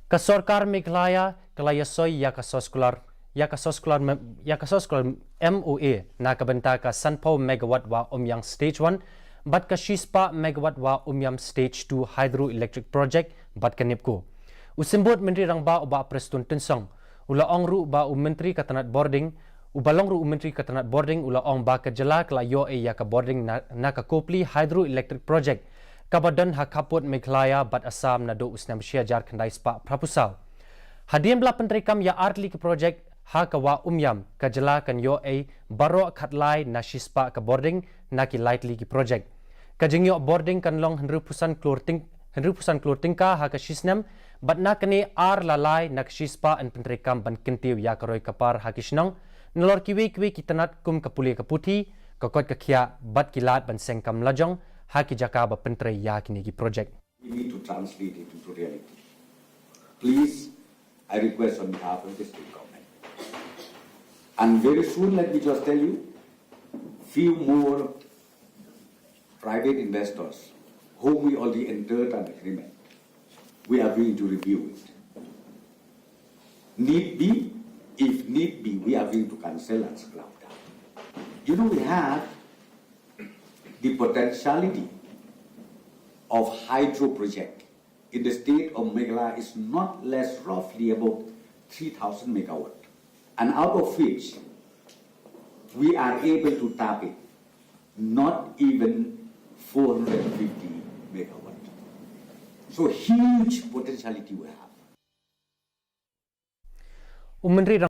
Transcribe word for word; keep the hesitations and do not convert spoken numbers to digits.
Ka sorkar Meghalaya ka la ïasoi ïa ka soskular ïa ka soskular mem- ïa ka soskular M O A na ka bynta ka sanphew megawatt wa Umïam Stage one bad ka shispah megawatt wa Umïam Stage two Hydroelectric Project bad ka NEEPCO. U Symbud Myntri Rangbah u Bah Prestone Tynsong u la ong ruh ba u Myntri ka tnat bording u ba long ruh u Myntri ka tnat bording u la ong ba ka jylla ka la ïoh ei ïa ka bording na, na ka Kopili Hydroelectric Project kaba don ha khappud Meghalaya bad Assam naduh u snem shi hajar khyndai spah phra phew saw. Hadien ba la pyntreikam ïa artylli ki project ha ka wa Umïam, ka jylla kan ïoh ei baroh khatlai na shispah ka bording na ki laitylli ki project. Ka jingïoh bording kan long hynriew phew san klur tyng hynriew phew san klur tyngka ha ka shisnem bad na kane ar la lai na ka shispah yn pyntreikam ban kyntiew ïa ka roi ka par ha ki shnong nalor kiwei kiwei ki tnat kum ka pule ka puthi, ka koit ka khiah bad ki lad ban seng kam lajong ha ki jaka ba pyntrei ïa kine ki project. We need to translate it into reality. Please, I request on behalf of the state government. And very soon, let me just tell you, few more private investors whom we already entered an agreement, we are going to review it. Need be, if need be, we are going to cancel and scrap that. You know, we have the potentiality of hydro project in the state of Meghalaya is not less roughly about three thousand megawatt, and out of which we are able to tap it not even four hundred fifty megawatt. So huge potentiality we have. U Myntri